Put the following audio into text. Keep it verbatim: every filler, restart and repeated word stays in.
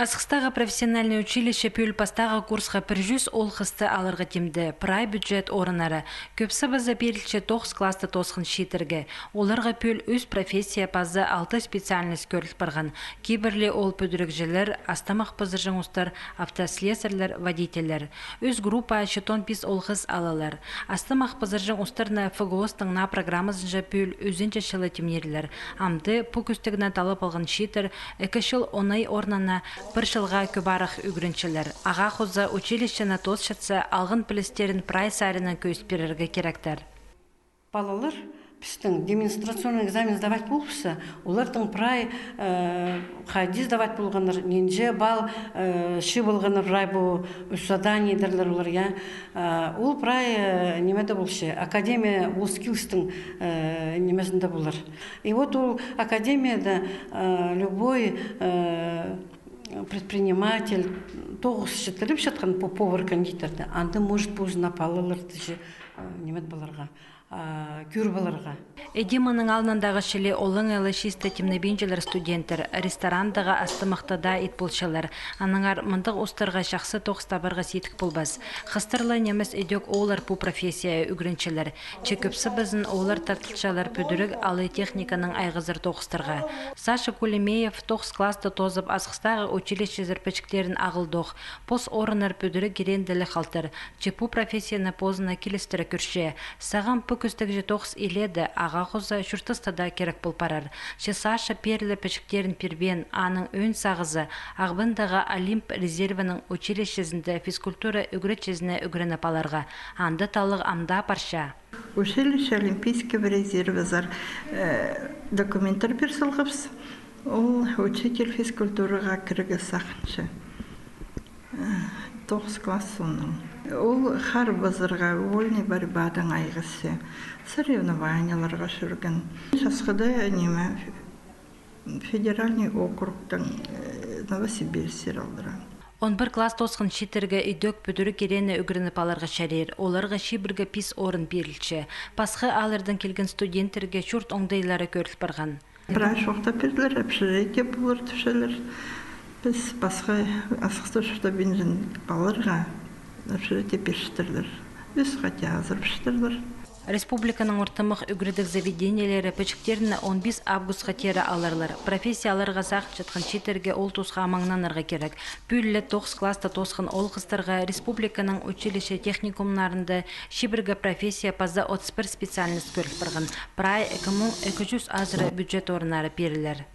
Асхыстағы профессиональный училище пӱӱл пастағы курсха пір чӱс оол-хысты аларға тимде. Прай бюджет орыннары кӧп сыбызы пирілче тоғыс класты тоосхан чииттерге. Оларға пӱӱл ӱс профессия паза алты специальность кӧріл парған. Кибірлі ол пӱдірігҷілер, астамах пызырҷаң устар, автослесарьлар, водительлер. Ӱс группа читон пис оол-хыс алалар. Астамах пызырҷаң устарны ФГОС-тың наа программазынҷа пӱӱл ӱзінҷі чылы тимнерлер. Амды пу кӱстігні таллап алған чииттер ікі чыл он ай орнына пір чылға кӧбірек ӱгренчелер. Ағаа хоза училищені тоосчатса, алған пілістерін прай саринаң кӧзіт пирерге киректер. Палалар пістің демонстрационный экзамен сдавать полыбысса, олардың прай, э, хайди сдавать полғаннар, нинҷе балл, э, чыып алғаннар прай пу ӱс задание идерлер олар, я. Э, ол прай, э, нимеде полча, академия WorldSkills-тың, э, нимезінде полар. И вот ол академияда, э, любой, э, предприниматель, тоғыс читіріп чатхан по-, повар-кондитерді, анда может позына палаларды же, э, нимет поларға, а, кӧріп аларға. Іди мының алнындағы чіли олаңай ла чисті тимнебинчелер студенттер, ресторандағы астамахта даа ит полчалар. Аннаңар мындағ устарға чахсы тоғыс табарға сидік полбас. Хыстар ла нимес ідӧк ооллар пу профессияа ӱгренчелер. Че кӧп сыбызын ооллар тартылчалар пӱдіріг алай техниканаң айғазар тоғыстарға. Саша Кулемеев тоғыс класты тоозып, Асхыстағы училищезер пічіктерін ағылдох. Пос орыннар пӱдіріг киреенде ле халтыр. Че пу профессияны позына килістіре кӧрче. Сағам пу кӱстіг же тоғыс илееде, ағаа хоза чуртаста даа кирек пол парар. Че Саша пеер ле пічіктерін пирбеен, аның ӧӧн сағызы Ағбандағы Олимп резервінің училищезінде физкультура ӱгретчізіне ӱгреніп аларға. Анда таллығ ам даа парча. Училище олимпийского резервазар, э, документтер пир салғабыс. Ол учитель физкультураға кірерге сағынча. Э, тоғыс класс соның. Ол хар пазарға, вольный борьбадаң айғасча, соревнованиеларға чӧрген. Часхыда ниме, федеральный округтың, э, Новосибирск сир алдыра. Он пір класс тоосхан чииттерге ідӧк пӱдіріг киреені ӱгреніп аларға чарир. Оларға чибіргі пис орын пирілче. Пасха ааллардаң килген студенттерге чурт оңдайлары кӧріл парған. Прай чоохтап пирділер, общежитие полар тіпчелер. Піс пасха Асхыста чуртабинчатхан палаларға общежитие пирчеттірлер. Ӱс хати азырапчаттырлар. Республиканың ортымах ӱгредіг заведениелері пічіктерні он пис августха теере аларлар. Профессия аларға сағынчатхан чииттерге ол тусха маңнанарға кирек. Пӱӱл ле тоғыс класты тоосхан оол-хыстарға республиканың училище-техникумнарында чибіргі профессия паза отыс пір специальность кӧріл парған. Прай ікі муң ікі чӱс азыра бюджет орыннары пирілер.